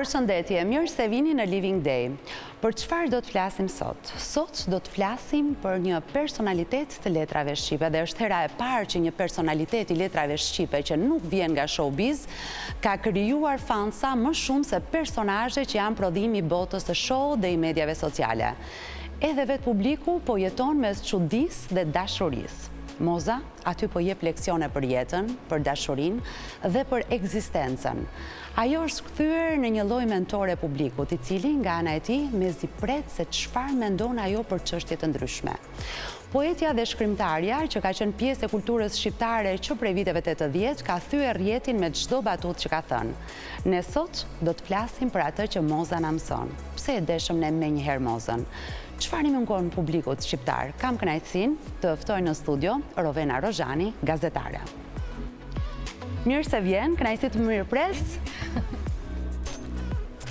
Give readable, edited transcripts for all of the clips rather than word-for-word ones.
Përshëndetje, mirë se vini në Living Day. Për çfarë do të flasim sot? Sot do të flasim për një personalitet të letrave shqipe dhe është hera e parë që një personalitet i letrave shqipe që nuk vjen nga showbiz ka krijuar fansa më shumë se personazhe që janë prodhim i botës së show dhe i mediave sociale. Edhe vetë publiku po jeton mes çudisë dhe dashurisë. Moza aty po jep leksione për jetën, për dashurinë dhe për ekzistencën. Ajo është kthyer në një lloj mentore e publikut, i cili, nga ana e tij, mezi pret se çfarë mendon ajo për çështje të ndryshme. Poetja dhe shkrimtarja, që ka qenë pjesë e kulturës shqiptare që prej viteve 80, ka thyer rrjetin me çdo batutë që ka thënë. Ne sot do të flasim për atë që Moza na mëson. Pse e deshëm ne menjëherë Mozën? Çfarë i mungon publikut shqiptar? Kam kënaqësinë të ftoj në studio Rovena Rozhani, gazetare. Mirë se vjen, kënaqësi të mirëpres.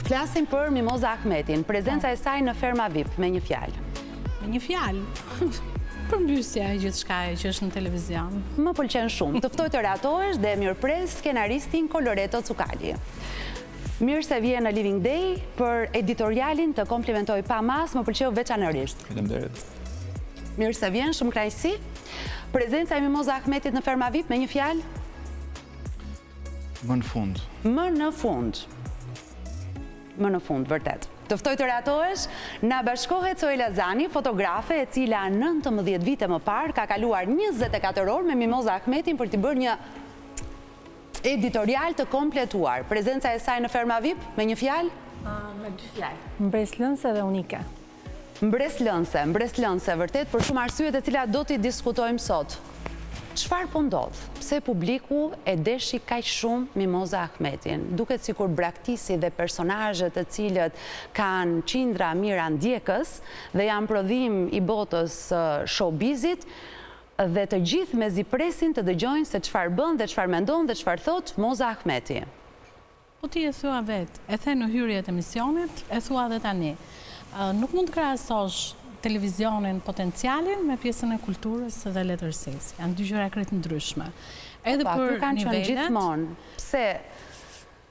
Flasim për Mimoza Ahmetin, prezenca e saj në Ferma VIP, me një fjalë. Me një fjalë? Përmbysja e gjithçkaje që është në televizion. Më pëlqen shumë. Të ftoj të rehatohesh dhe mirëpres skenaristin Koloreto Cukali. Mirë se vjen në Living Day për editorialin të komplimentoj pa masë, më pëlqeu veçanërisht. Faleminderit. Mirë se vjen, shumë kënaqësi. Prezenca e Mimoza Ahmetit në Ferma VIP me një fjalë? Më në fund. Më në fund. Më në fund, vërtet. Të ftoj të rehatohesh, na bashkohet Soela Zani, fotografe e cila 19 vite më parë ka kaluar 24 orë me Mimoza Ahmetin për t'i bërë një editorial të kompletuar. Prezenca e saj në Ferma VIP, me një fjalë? Me dy fjalë. Mbresëlënëse dhe unike. Mbresëlënëse, mbresëlënëse, vërtet për shumë arsye të cilat do t'i diskutojmë sot. Çfarë po ndodh? Pse publiku e deshi kaq shumë Mimoza Ahmetin? Duket sikur braktisi dhe personazhe të cilët kanë qindra mijëra ndjekës dhe janë prodhim i botës së showbizit dhe të gjithë mezi presin të dëgjojnë se çfarë bën dhe çfarë mendon dhe çfarë thotë Moza Ahmeti. Po ti e thua vetë, e the në hyrje të emisionit, e thua dhe tani. Nuk mund të krahasosh televizionin potencialin me pjesën e kulturës dhe letërsisë. Janë dy gjëra krejt të ndryshme. Edhe po, për kanë qenë gjithmonë. Pse?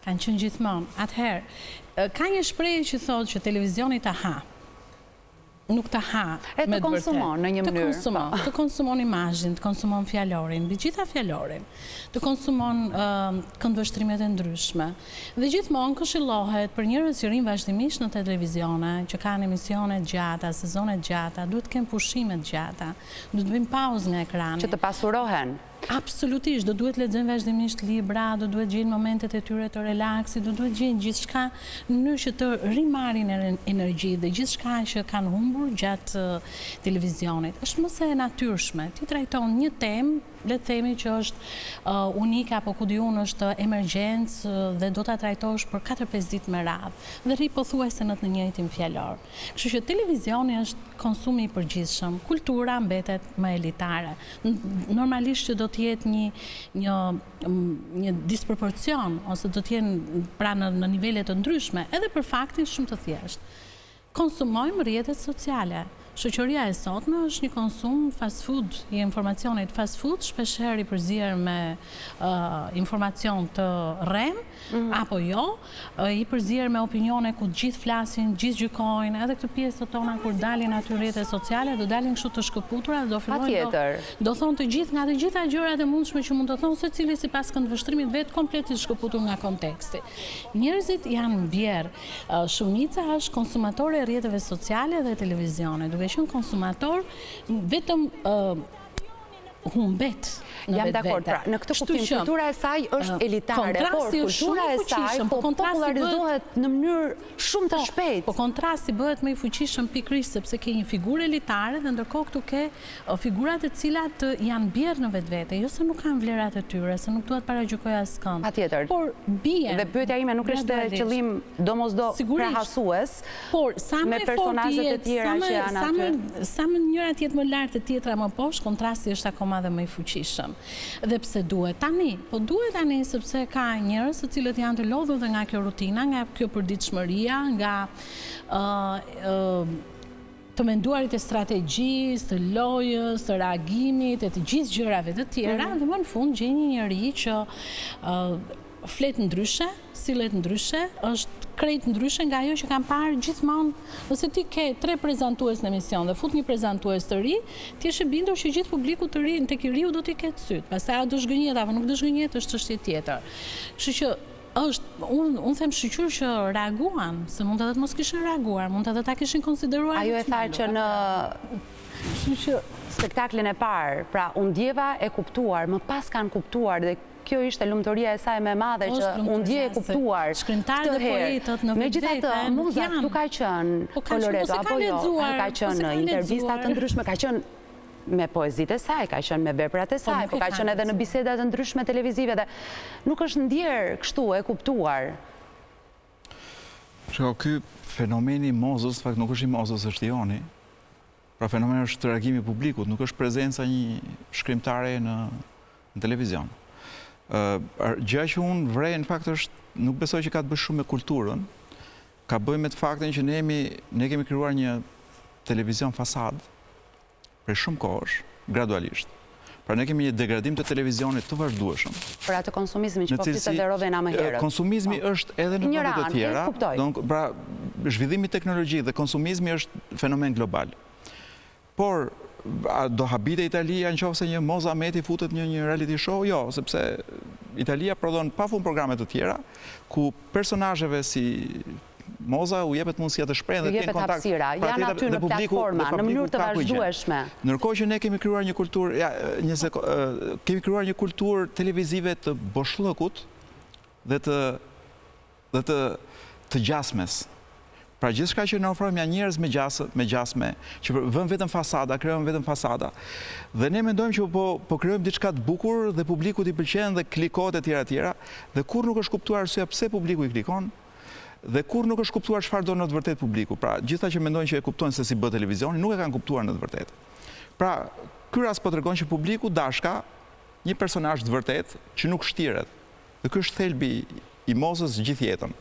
Kanë qenë gjithmonë. Atëherë, ka një shprehje që thotë që televizioni të ha. nuk të ha me të vërtetë. E të konsumon në një mënyrë. Të konsumon, të konsumon imazhin, të konsumon fjalorin, mbi të gjitha fjalorin, të konsumon këndvështrimet e ndryshme. Dhe gjithmonë këshillohet për njerëz që rrinë vazhdimisht në televizione, që kanë emisione të gjata, sezone të gjata, duhet të kenë pushime të gjata, duhet të bëjnë pauzë nga ekrani. Që të pasurohen. Absolutisht, do duhet të lexojnë vazhdimisht libra, do duhet të gjejnë momentet e tyre të relaksit, do duhet të gjejnë gjithçka në mënyrë që të rimarrin energji dhe gjithçka që kanë humbur gjatë televizionit. Është më se e natyrshme. Ti trajton një temë, le të themi që është unike apo ku di unë është emergjencë dhe do ta trajtosh për 4-5 ditë me radhë dhe rri pothuajse në të njëjtin fjalor. Kështu që televizioni është konsumi i përgjithshëm, kultura mbetet më elitare. Normalisht që do të jetë një një një disproporcion ose do të jenë pra në në nivele të ndryshme, edhe për faktin shumë të thjeshtë. Konsumojmë rrjetet sociale. Shoqëria e sotme është një konsum fast food i informacionit fast food, shpeshherë i përzier me informacion të rremë apo jo, i përzier me opinione ku të gjithë flasin, të gjithë gjykojnë, edhe këto pjesët tona kur dalin aty në rrjetet sociale, do dalin kështu të shkëputura dhe do fillojnë do, do thonë të gjithë nga të gjitha gjërat e mundshme që mund të thonë secili sipas këndvështrimit vet komplet i shkëputur nga konteksti. Njerëzit janë mbjerrë, shumica është konsumatore e rrjeteve sociale dhe televizionit, duke qenë konsumator vetëm humbet në vetvete. Jam dakord, pra, në këtë kuptim, kultura e saj është elitare, por kultura e saj po, po popularizohet në mënyrë shumë të po, shpejtë. Po kontrasti bëhet më i fuqishëm pikërisht sepse ke një figurë elitare dhe ndërkohë këtu ke figurat të cilat janë bjerrë në vetvete, jo se nuk kanë vlerat e tyre, se nuk dua të paragjykoj askënd. Patjetër. Por bien. Dhe pyetja ime nuk është qëllim domosdo krahasues, Por, sa më e fortë të jetë, sa më, sa më, sa më njëra të jetë më lart e tjetra më poshtë, kontrasti është akoma dhe më i fuqishëm. Dhe pse duhet tani? Po duhet tani sepse ka njerëz të cilët janë të lodhur dhe nga kjo rutina, nga kjo përditshmëria, nga ë ë të menduarit e strategjisë, të lojës, të reagimit e të gjithë gjërave të tjera, mhm. dhe më në fund gjejnë një njeri që ë. flet ndryshe, sillet ndryshe, është krejt ndryshe nga ajo që kanë parë gjithmonë. Nëse ti ke tre prezantues në emision dhe fut një prezantues të ri, ti je e bindur që gjithë publiku të ri, tek i riu do t'i ketë sytë. Pastaj a do zhgënjehet apo nuk do zhgënjehet është çështje tjetër. Kështu që është unë unë them shyqyr që reaguan, se mund edhe të mos kishin reaguar, mund edhe ta kishin konsideruar Ajo e tha që në Kështu që spektaklin e parë, pra u ndjeva e kuptuar, më pas kanë kuptuar dhe kjo ishte lumturia e saj më e madhe që u ndje e kuptuar këtë herë. Megjithatë, Moza këtu ka qenë po Koloreto apo jo, ajo ka qenë në intervista të ndryshme, ka qenë me poezitë e saj, ka qenë me veprat e po saj, po ka qenë edhe në biseda të ndryshme televizive dhe nuk është ndjerë kështu e kuptuar. Shiko, ky fenomeni i Mozës, në fakt nuk është i Mozës, është i joni. Pra fenomeni është reagimi i publikut, nuk është prezenca e një shkrimtare në në televizion. Gjëja që unë vrej në fakt është, nuk besoj që ka të bëjë shumë me kulturën, ka bëjë me të faktin që ne jemi, ne kemi krijuar një televizion fasadë prej shumë kohësh, gradualisht. Pra ne kemi një degradim të televizionit të vazhdueshëm. Për atë konsumizmin që po fliste dhe Rovena më herët. Konsumizmi po. është edhe në vende të tjera. Pra, zhvillimi teknologjik dhe konsumizmi është fenomen global. Por, a do habite Italia në qoftë se një Moza Meti futet në një reality show? Jo, sepse Italia prodhon pafund programe të tjera, ku personazheve si Moza u jepet mundësia të shprehen dhe të kenë kontakt. Hapësira, pra, janë aty në platforma, në mënyrë të vazhdueshme. Ndërkohë që ne kemi krijuar një kulturë, ja, një sek, kemi krijuar një kulturë televizive të boshllëkut dhe të dhe të të gjasmes. Pra gjithçka që ne ofrojmë janë njerëz me gjasë, me gjasme, që vënë vetëm fasada, krijojnë vetëm fasada. Dhe ne mendojmë që po po krijojmë diçka të bukur dhe publikut i pëlqen dhe klikohet etj etj, dhe kurrë nuk është kuptuar arsyeja pse publiku i klikon dhe kurrë nuk është kuptuar çfarë do në të vërtetë publiku. Pra, gjithë ata që mendojnë që e kuptojnë se si bëhet televizioni, nuk e kanë kuptuar në të vërtetë. Pra, ky rast po tregon që publiku dashka një personazh të vërtetë që nuk shtiret. Dhe ky është thelbi i Mozës gjithë jetën.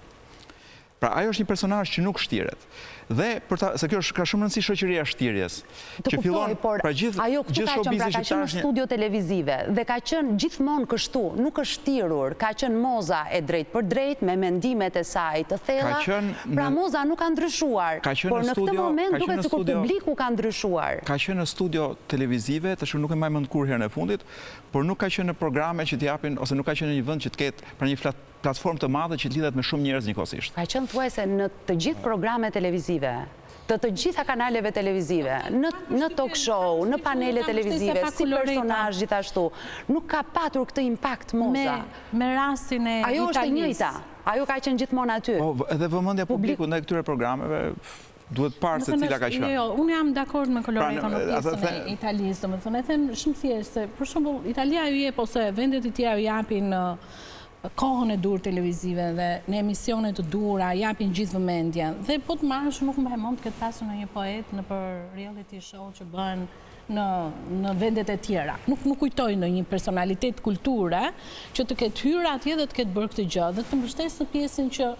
Pra ajo është një personazh që nuk shtiret. Dhe për ta, se kjo është ka shumë rëndësi shoqëria e shtirjes. Të që fillon, por pra gjithë ajo këtu gjithë ka qenë, pra showbizi ka qenë në shqiptar studio televizive dhe ka qenë gjithmonë kështu, nuk është shtirur, ka qenë Moza e drejtpërdrejtë me mendimet e saj të ka thella, qenë pra në Moza nuk ka ndryshuar, ka qenë por në në këtë studio, moment ka qenë duket në sikur studio publiku ka ndryshuar. ka qenë në studio televizive, tash unë nuk e mbaj mend kur herën e fundit, por nuk ka qenë në programe që të japin ose nuk ka qenë në një vend që të ketë pra një platformë të madhe që të lidhet me shumë njerëz njëkohësisht. Ka qenë thuajse në të gjithë programet televizive, të të gjitha kanaleve televizive, në në talk show, në panele televizive, si personazh gjithashtu. Nuk ka patur këtë impakt Moza. Me rastin e Ajo është e njëjta. Ajo ka qenë gjithmonë aty. Po, edhe vëmendja e publikut ndaj këtyre programeve duhet parë se cila ka qenë. Jo, jo, unë jam dakord me Koloreton në pjesën e Italisë, domethënë, e them shumë thjesht se për shembull Italia ju jep ose vendet e tjera ju japin kohën e duhur televizive dhe në emisione të duhura japin gjithë vëmendjen. Dhe po të marrësh nuk mbaj mend të ketë pasur ndonjë poet nëpër reality show që bëhen në në vendet e tjera. Nuk nuk kujtoj ndonjë personalitet kulture që të ketë hyrë atje dhe të ketë bërë këtë gjë dhe të mbështes në pjesën që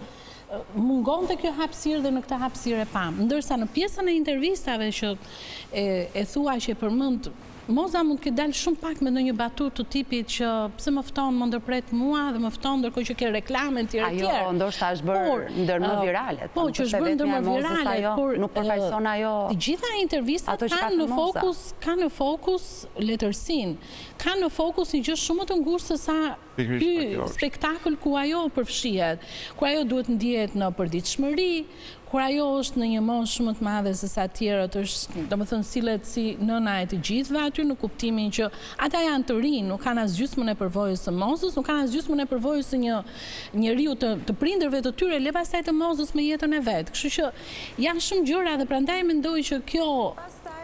mungonte kjo hapësirë dhe në këtë hapësirë e pamë. Ndërsa në pjesën e intervistave që e, e thua që e përmend Moza mund të ketë dalë shumë pak me ndonjë batutë të tipit që pse më fton, më ndërpret mua dhe më fton ndërkohë që ke reklame etj etj. Ajo ndoshta është bërë ndër më viralet. Po, që është bërë ndër më viralet, por nuk përfaqëson ajo. Të gjitha intervistat kanë në fokus, kanë në fokus letërsinë, kanë në fokus një gjë shumë më të ngushtë se sa ky spektakël ku ajo përfshihet, ku ajo duhet ndihet në përditshmëri, kur ajo është në një moshë shumë më të madhe se sa të tjerët, është, domethënë sillet si nëna e të gjithëve aty në kuptimin që ata janë të rinj, nuk kanë as gjysmën e përvojës së Mozës, nuk kanë as gjysmën e përvojës së një njeriu të të prindërve të tyre, le pastaj të Mozës me jetën e vet. Kështu që janë shumë gjëra dhe prandaj mendoj që kjo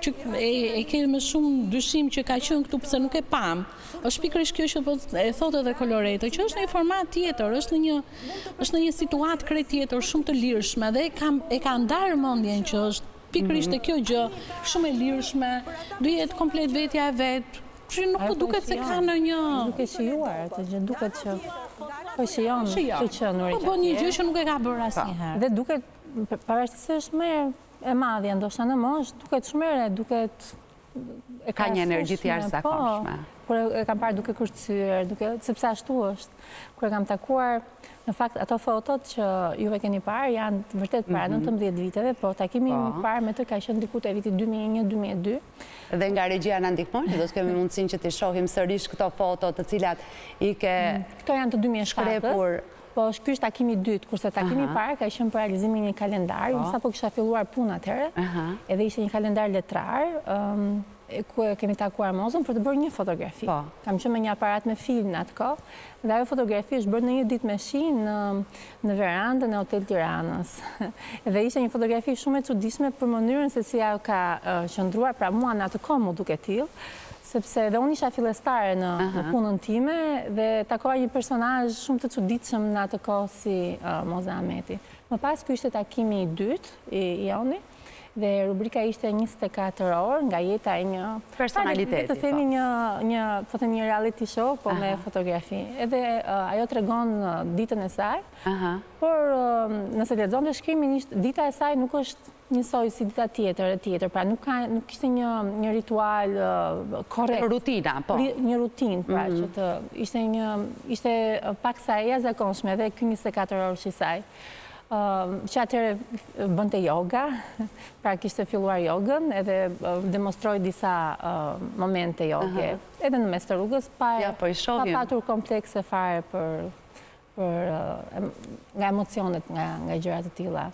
që e, e kemi me shumë dyshim që ka qenë këtu pse nuk e pamë. Është pikërisht kjo që po e thotë edhe Koloreto, që është në një format tjetër, është në një është në një situatë krejt tjetër, shumë të lirshme dhe e ka e ka ndarë mendjen që është pikërisht te kjo gjë shumë e lirshme, do jetë komplet vetja e vet. Kështu nuk po duket se ka ndonjë duke shijuar atë gjë, duket që po shijon të qenurit. Po bën një gjë që nuk e ka bërë asnjëherë. Dhe duket pavarësisht se është më e madhja ndoshta në moshë, duket shumë e re, duket. e Ka një energji të jashtëzakonshme. Po, kur e kam parë duke kërcyer, duke, sepse ashtu është. Kur e kam takuar, në fakt ato fotot që juve keni parë janë vërtet para 19 mhm. viteve, po takimi im i po. parë me të ka qenë diku te viti 2001-2002. Dhe nga regjia na ndihmojnë, do të kemi mundësinë që t'i shohim sërish këto foto të cilat i ke mm, Këto janë të 2007-ës. Po, është ky është takimi i dytë, kurse takimi i parë ka qenë për realizimin e një kalendari, unë po. sapo kisha filluar punë atëherë, edhe ishte një kalendar letrar, ku e kemi takuar Mozën për të bërë një fotografi. Po. Kam qenë me një aparat me film në atë kohë, dhe ajo fotografi është bërë në një ditë me shi në, në verandën e Hotel Tiranës. Dhe ishte një fotografi shumë e çuditshme për mënyrën se si ajo ka qëndruar, pra mua në atë kohë m'u duk e tillë, sepse dhe unë isha fillestare në, në punën time dhe takova një personazh shumë të çuditshëm në atë kohë si Moza Ahmeti. Më pas ky ishte takimi i dytë i joni dhe rubrika ishte 24 orë nga jeta e një personaliteti. Të themi po. një një po themi një reality show, po me fotografi. Edhe ajo tregon ditën e saj. Por nëse lexon dhe shkrimin, dita e saj nuk është njësoj si dita tjetër e tjetër, pra nuk ka nuk kishte një një ritual korrekt. Rutina, po. Një rutinë, pra, mhm. që të ishte një ishte paksa e jashtëzakonshme edhe ky 24 orësh i saj. Që atëherë bënte yoga, pra kishte filluar jogën edhe demonstroi disa momente joge, edhe në mes të rrugës, pa, ja, po pa patur komplekse fare për për nga emocionet, nga nga gjëra të tilla.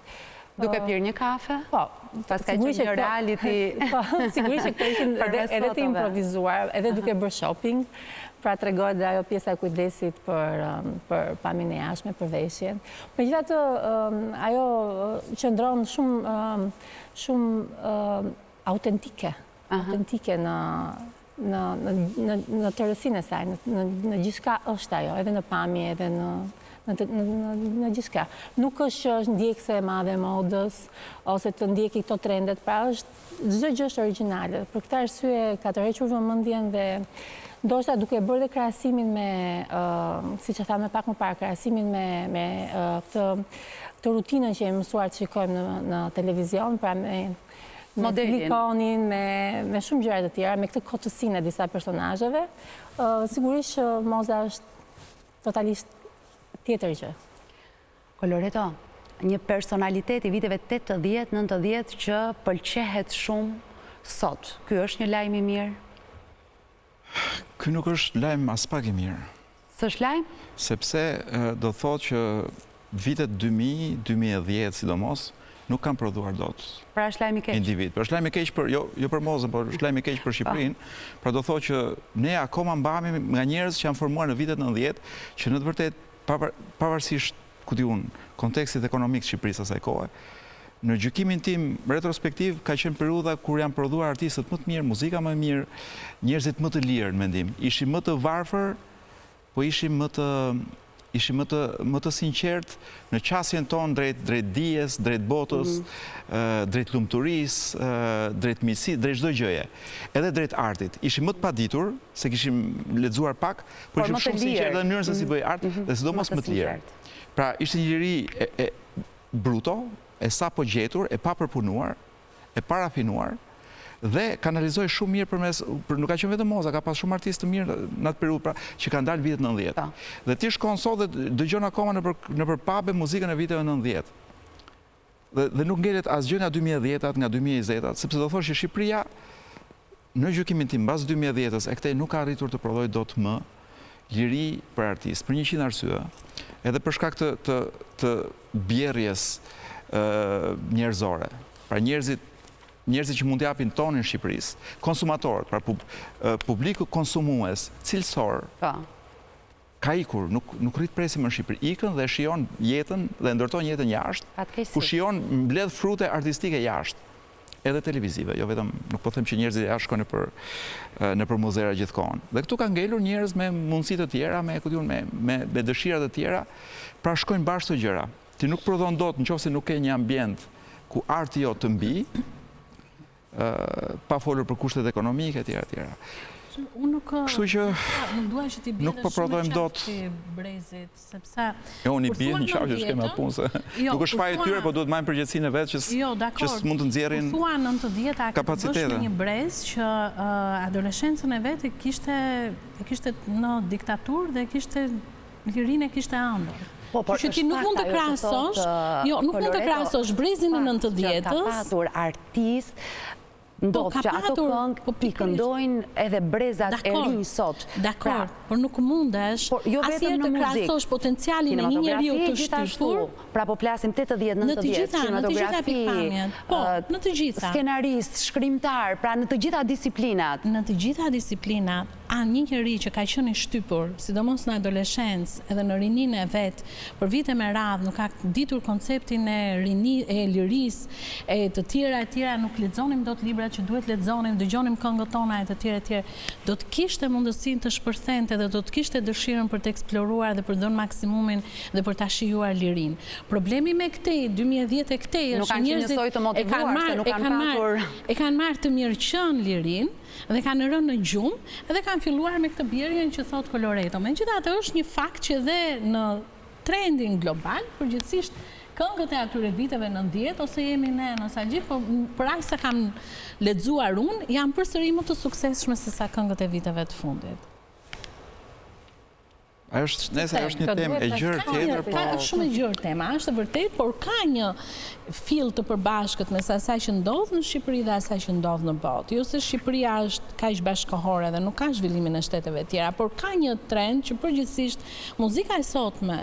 Duke pirë një kafe? Po. Paska qenë një reality. Po, sigurisht që këto ishin edhe, edhe të improvizuar, edhe duke bërë shopping, pra tregohet dhe ajo pjesa e kujdesit për um, për pamjen e jashtme, për veshjen. Megjithatë, um, ajo uh, qëndron shumë um, shumë uh, autentike, autentike në në në në tërësinë e saj, në në gjithçka është ajo, edhe në pamje, edhe në në në në gjithçka. Nuk është që është ndjekëse e madhe e modës ose të ndjeki këto trendet, pra është çdo gjë është origjinale. Për këtë arsye ka tërhequr vëmendjen dhe ndoshta duke bërë dhe krahasimin me, siç e thamë pak më parë, krahasimin me me këtë këtë rutinën që jemi mësuar të shikojmë në në televizion, pra me me silikonin, me, me shumë gjëra të tjera, me këtë kotësinë e disa personazheve, sigurisht që Moza është totalisht tjetër gjë. Koloreto, një personalitet i viteve 80-90 që pëlqehet shumë sot. Ky është një lajm i mirë? Ky nuk është lajm aspak i mirë. S'është lajm? Sepse do thotë që vitet 2000, 2010 sidomos, nuk kanë prodhuar dot. Pra është lajm i keq. Individ. Pra është lajm i keq për jo jo për Mozën, por është lajm i keq për Shqipërinë. Pra do thotë që ne akoma mbahemi nga njerëz që janë formuar në vitet 90, që në të vërtetë pavarësisht ku di unë, kontekstit ekonomik të Shqipërisë asaj kohe, në gjykimin tim retrospektiv ka qenë periudha kur janë prodhuar artistët më të mirë, muzika më e mirë, njerëzit më të lirë në mendim. Ishim më të varfër, po ishim më të ishim më të më të sinqertë në qasjen tonë drejt drejt dijes, drejt botës, mm. drejt lumturisë, drejt miqësisë, drejt çdo gjëje. Edhe drejt artit. Ishim më të paditur, se kishim lexuar pak, por ishim shumë sinqertë në mënyrën se si mhm. bëhej art mhm. dhe sidomos më të lirë. Pra, ishte një liri e, e bruto, e sapo gjetur, e papërpunuar, e parafinuar dhe kanalizoi shumë mirë përmes për nuk ka qenë vetëm Moza, ka pas shumë artistë të mirë në atë periudhë pra që kanë dalë vitet 90. Po. Dhe ti shkon sot dhe dëgjon akoma nëpër nëpër pub-e muzikën e viteve 90. Dhe dhe nuk ngelet asgjë nga 2010-at, nga 2020-at, sepse do thosh që Shqipëria Në gjykimin tim, mbas 2010-ës e këtej nuk ka arritur të prodhojë dot më liri për artistë, për 100 arsye, edhe për shkak të të të bjerrjes njerëzore. Pra njerëzit njerëzit që mund të japin tonin Shqipërisë, konsumatorët, pra publiku konsumues, cilësor, po. ka ikur, nuk nuk rri të presi më në Shqipëri, ikën dhe shijon jetën dhe ndërton jetën jashtë, ku shijon mbledh frute artistike jashtë, edhe televizive, jo vetëm, nuk po them që njerëzit jashtë shkojnë nëpër nëpër muzera gjithë kohën. Dhe këtu ka ngelur njerëz me mundësi të tjera, me ku di unë, me me me dëshira të tjera, pra shkojnë bashkë këto gjëra. Ti nuk prodhon dot nëse nuk ke një ambient ku arti jot të mbijë, pa folur për kushtet ekonomike etj etj. Unë nuk Kështu që nuk dua që t'i bie nuk po prodhojmë dot brezit, sepse Jo, unë i bie në qafë që s'kemi atë punë se jo, nuk është faji i tyre, po duhet marrin përgjegjësinë e vet që jo, që s'mund të nxjerrin Kur thua 90-ta kapacitete. Ke një brez që adoleshencën e vet e kishte e kishte në diktaturë dhe e kishte lirinë e kishte ëndërr. Po, por që ti nuk mund të krahasosh, jo, nuk mund të krahasosh brezin e 90-ës. Ka patur artistë Po, ndodh ka që ato patur, këngë po i pikërisht. këndojnë edhe brezat e Dakord, rinj sot. Pra, dakord, por nuk mundesh Por jo vetëm asnjëherë në të muzikë. krahasosh potencialin e një njeriu Kinematografi të gjithashtu. shtypur. Pra po flasim 80, Në të 90, gjitha, në të gjitha kinematografi, pikëpamjet. Po, në të gjitha. skenarist, shkrimtar, pra në të gjitha disiplinat. Në të gjitha disiplinat, a një njeri që ka qenë i shtypur, sidomos në adoleshencë edhe në rininë e vet, për vite me radhë nuk ka ditur konceptin e rini, e lirisë, e të tjera e tjera, nuk lexonim dot librat që duhet lexonim, dëgjonim këngët tona e të tjera e tjera, do të kishte mundësinë të shpërthente dhe do të kishte dëshirën për të eksploruar dhe për të dhënë maksimumin dhe për ta shijuar lirinë. Problemi me këtej, 2010 e këtej, Nuk është që kanë qenë njerëzit njësoj të e kanë motivuar, se marrë, nuk e kanë kanë marrë, patur e kanë marrë të mirëqenë lirinë, Dhe kanë rënë në gjumë dhe kanë filluar me këtë bjerjen që thotë Koloreto. Megjithatë është një fakt që dhe në trendin global, përgjithësisht këngët e atyre viteve 90 ose jemi ne nostalgjikë, po për aq sa kam lexuar unë, janë përsëri më të suksesshme se sa këngët e viteve të fundit. Ajo është, nëse ajo është një temë e gjerë tjetër, po Ka shumë e gjerë tema, është e vërtetë, por ka një fill të përbashkët mes asaj që ndodh në Shqipëri dhe asaj që ndodh në botë. Jo se Shqipëria është kaq bashkëkohore dhe nuk ka zhvillimin e shteteve tjera, por ka një trend që përgjithësisht muzika e sotme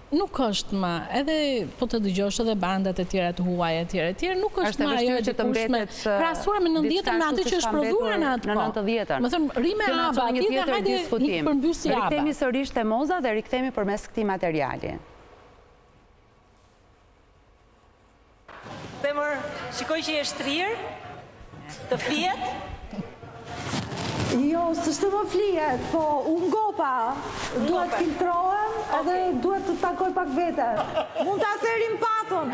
nuk është më, edhe po të dëgjosh edhe bandat e tjera të huaja etj etj, nuk është më ajo e dikurshme, krahasuar me 90-ën me atë që është prodhuar në atë kohë. Më thënë, rri me ABBA ti dhe hajde i përmbysi ABBA. Rikthehemi sërish te Moza dhe rikthehemi përmes këtij materiali. Zemër, shikoj që je shtrirë, të flihet? Jo, s'është më flihet, po u ngopa, dua të filtrohem edhe duhet të takoj pak veten. Mund ta therim patën.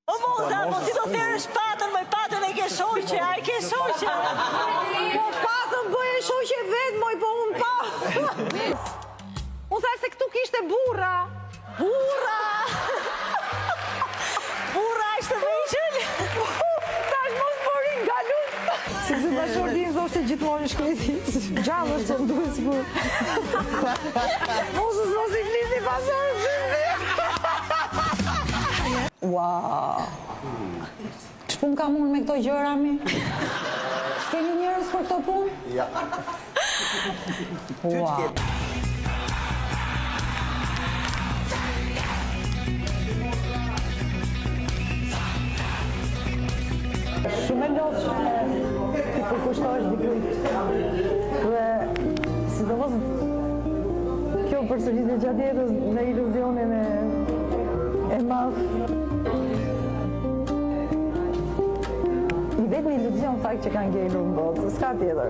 O Moza, po si do therësh patën, moj patën e ke shoqe, a e ke shoqe? Po patën bëje shoqe vetë, moj, po unë pa. Unë thashë se këtu kishte burra. Burra! Burra aq të vegjël? Tash mos po rin galut. Sepse bashkëshorti im thoshte gjithmonë i shkreti. Gjallë është që më duhet sikur. Mos mos i flisi pas orës Ua. Ç'punë kam unë me këto gjëra mi? S'keni njerëz për këto punë? Ja. Ua. Shumë e lodhshme t'i përkushtohesh dikujt. Dhe sidomos kjo përsëritje gjatë jetës në iluzionin e e madh. I vetmi iluzion fakt që ka ngelur në botë, se s'ka tjetër.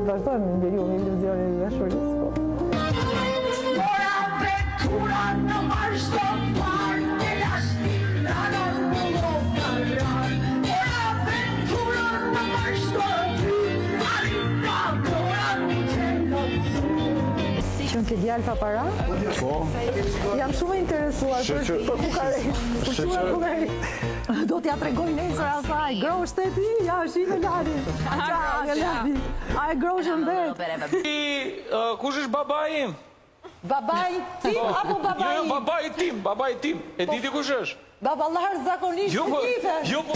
Vazhdon njeriu me iluzionin e dashurisë. Po. Mora vetura në marsh të parë E lashti nanën bullokaran Mora vetura në marsh të dytë Arrita dora në qenë Qenke djalë pa para? Po. Jam shumë e interesuar për për kukaricë. Për shumë kukaricë. Do t'ja tregoj nesër asaj, groshte ti, ja, shife Lali. Qa, nga Lali. A e groshën vetë. Kush është babai im? Babai tim po. apo babai Jo, jo, im? babai tim, babai tim. E di ti kush është? Baballarët zakonisht Jo, po, të jo, po.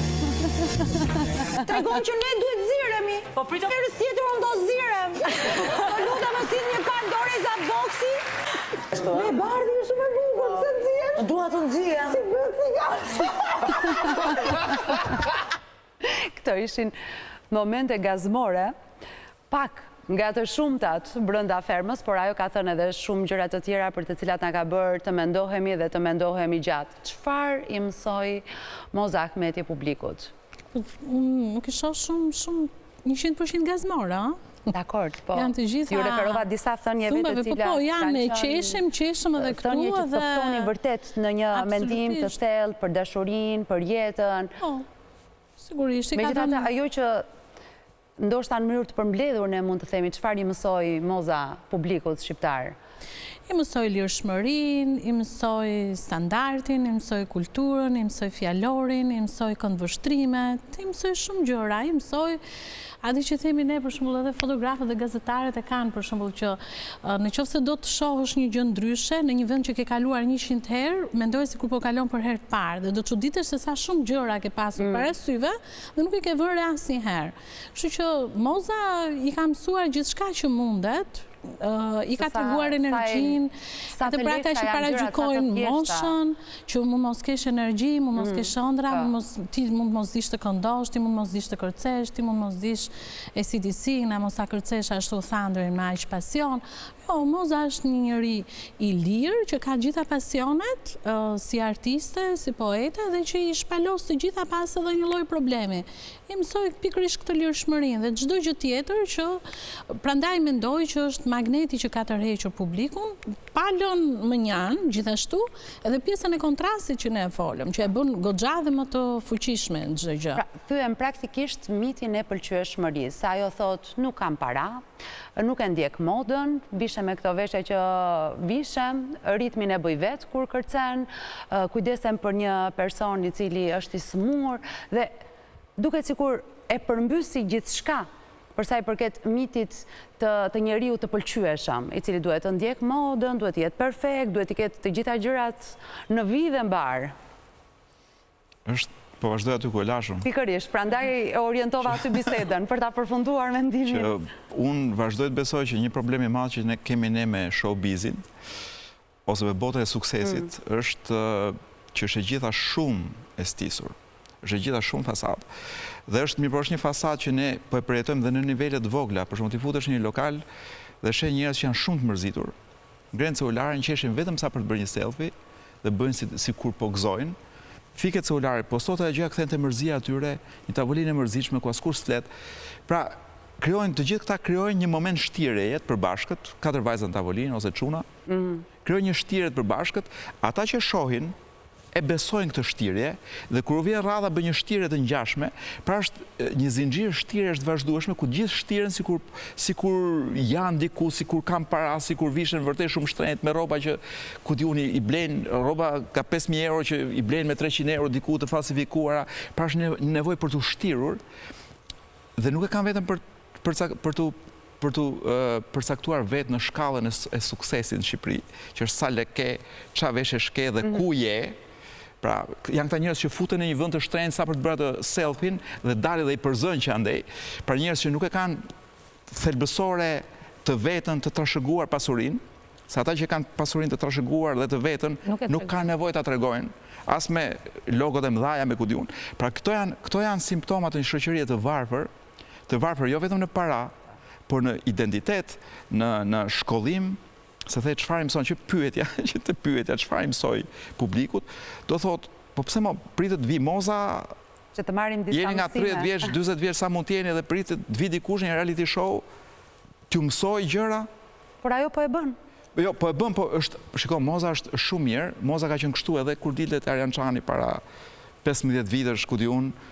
Tregon që ne duhet ziremi. Po pritëm. Herës tjetër unë do zirem. Po lutem më sill një palë doreza boksi. Me bardhi është shumë e bukur, pse nxihesh? Dua të nxihem. Si bëhet si ka? Këto ishin momente gazmore, pak nga të shumtat brenda fermës, por ajo ka thënë edhe shumë gjëra të tjera për të cilat na ka bërë të mendohemi dhe të mendohemi gjatë. Çfarë i mësoi Moza Ahmeti publikut? Unë nuk i shoh shumë, shumë 100% gazmore, ëh? Dakord, po. Janë të gjitha Iu referova disa thënieve të thumbeve, po, cilat po, janë, kanë qenë qeshim, qeshim edhe këtu thënie që edhe të ftonin vërtet në një mendim të Absolutisht. thellë për dashurinë, për jetën. Po, sigurisht, i ka Megjithatë, dhënë ajo që Ndoshta në mënyrë të përmbledhur ne mund të themi çfarë i mësoi Moza publikut shqiptar. I mësoi lirshmërinë, i mësoi standardin, i mësoi kulturën, i mësoi fjalorin, i mësoi këndvështrimet, i mësoi shumë gjëra, i mësoi atë që themi ne për shembull edhe fotografët dhe gazetarët e kanë për shembull që në qoftë se do të shohësh një gjë ndryshe në një vend që ke kaluar 100 herë, mendoje sikur po kalon për herë të parë dhe do çuditesh se sa shumë gjëra ke pasur mm. para syve dhe nuk i ke vënë re asnjëherë. Kështu që Moza i ka mësuar gjithçka që mundet, i ka treguar energjinë, edhe për ata që paragjykojnë moshën, që mund mos kesh energji, mund mos mm. kesh ëndrra, po. ti mund mos dish të këndosh, ti mund mos dish të kërcesh, ti mund mos dish AC/DC, na mos ta kërcesh ashtu Thunderin me aq pasion. Jo, Moza është një njeri i lirë që ka gjitha pasionet si artiste, si poete dhe që i shpalos të gjitha pa as edhe një lloj problemi. I mësoi pikërisht këtë lirshmërinë dhe çdo gjë tjetër që prandaj mendoj që është magneti që ka tërhequr publikun, pa lënë mënjanë gjithashtu edhe pjesën e kontrastit që ne e folëm, që e bën goxha dhe më të fuqishme çdo gjë. Pra, thyen praktikisht mitin e pëlqyeshmërisë, se ajo thotë nuk kam para, Nuk e ndjek modën, vishem me këto veshje që vishem, ritmin e bëj vetë kur kërcen, kujdesem për një person i cili është i sëmurë dhe duket sikur e përmbysi gjithçka për sa i përket mitit të, të njeriut të pëlqyeshëm, i cili duhet të ndjekë modën, duhet të jetë perfekt, duhet t'i ketë të gjitha gjërat në vijë dhe mbarë. Është, po vazhdoj aty ku e lashë unë. Pikërisht, prandaj e orientova aty bisedën, për ta përfunduar mendimin. Që unë vazhdoj të besoj që një problem i madh që ne kemi ne me showbizin, ose me botën e suksesit, mm. është që është e gjitha shumë e stisur. Është e gjitha shumë fasadë. Dhe është mirë, por është një fasadë që ne po e përjetojmë dhe në nivele të vogla. Për shembull, ti futesh në një lokal dhe sheh njerëz që janë shumë të mërzitur. Ngrenë celularin, qeshin vetëm sa për të bërë një selfie dhe bëjnë si sikur po gëzojnë. Fiket celulari, postohet ajo gjëja kthehen te mërzia e tyre, një tavolinë e mërzitshme ku askush s'flet. Pra, krijojnë të gjithë këta krijojnë një moment shtirjeje të përbashkët, katër vajza në tavolinë ose çuna. Krijojnë një shtirje të përbashkët, ata që shohin e besojnë këtë shtirje dhe kur u vjen radha bëjnë një shtirje të ngjashme, pra është një zinxhir shtirjesh të vazhdueshme ku të gjithë shtiren sikur sikur janë diku, sikur kanë para, sikur vishen vërtet shumë shtrenjtë me rroba që ku di unë i blejnë rroba ka 5000 euro që i blejnë me 300 euro diku të falsifikuara, pra është një nevojë për t'u shtirur dhe nuk e kanë vetëm për për për t'u për t'u përcaktuar vetë në shkallën e suksesit në Shqipëri, që është sa lekë ke, ça veshjesh ke dhe ku je, pra janë këta njerëz që futen në një vend të shtrenjtë sa për të bërë atë selfie-n dhe dalin dhe i përzënë që andej, pra njerëz që nuk e kanë thelbësore të vetën të trashëguar pasurinë, se ata që kanë pasurinë të trashëguar dhe të vetën, nuk kanë nevojë ta tregojnë, as me logot e mëdhaja me ku di unë. Pra këto janë këto janë simptoma të një shoqërie të varfër, të varfër jo vetëm në para, por në identitet, në në shkollim, se the çfarë i mëson që pyetja, që te pyetja çfarë i mësoi publikut, do thotë, po pse mo pritet të vijë Moza që të marrim disa mësime. Jeni nga 30 vjeç, 40 vjeç sa mund të jeni dhe pritet të vijë dikush në një reality show t'ju mësojë gjëra? Por ajo po e bën. Jo, po e bën, po është, shiko, Moza është shumë mirë, Moza ka qenë kështu edhe kur dilte te Arjan Çani para 15 vitesh, ku di unë,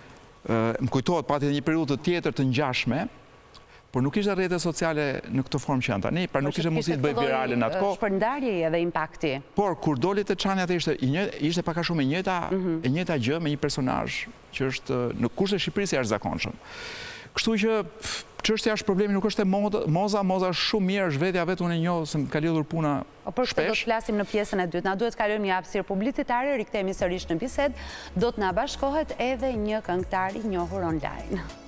Më kujtohet pati edhe një periudhë të tjetër të ngjashme, por nuk ishte rrjete sociale në këtë formë që janë tani, pra nuk ishte mundësi të bëhej virale në atë kohë. Shpërndarjeje dhe impakti. Por kur doli te Çani atë ishte i një, ishte pak a shumë e njëjta, mhm. e njëjta gjë me një personazh që është në kushtet e Shqipërisë i jashtëzakonshëm. Kështu që çështja është problemi nuk është te Moza, Moza është shumë mirë, është vetja vetë unë e njoh se më ka lidhur puna Po për këtë do të flasim në pjesën e dytë. Na duhet të kalojmë një hapësirë publicitare, rikthehemi sërish në bisedë, do të na bashkohet edhe një këngëtar i njohur online.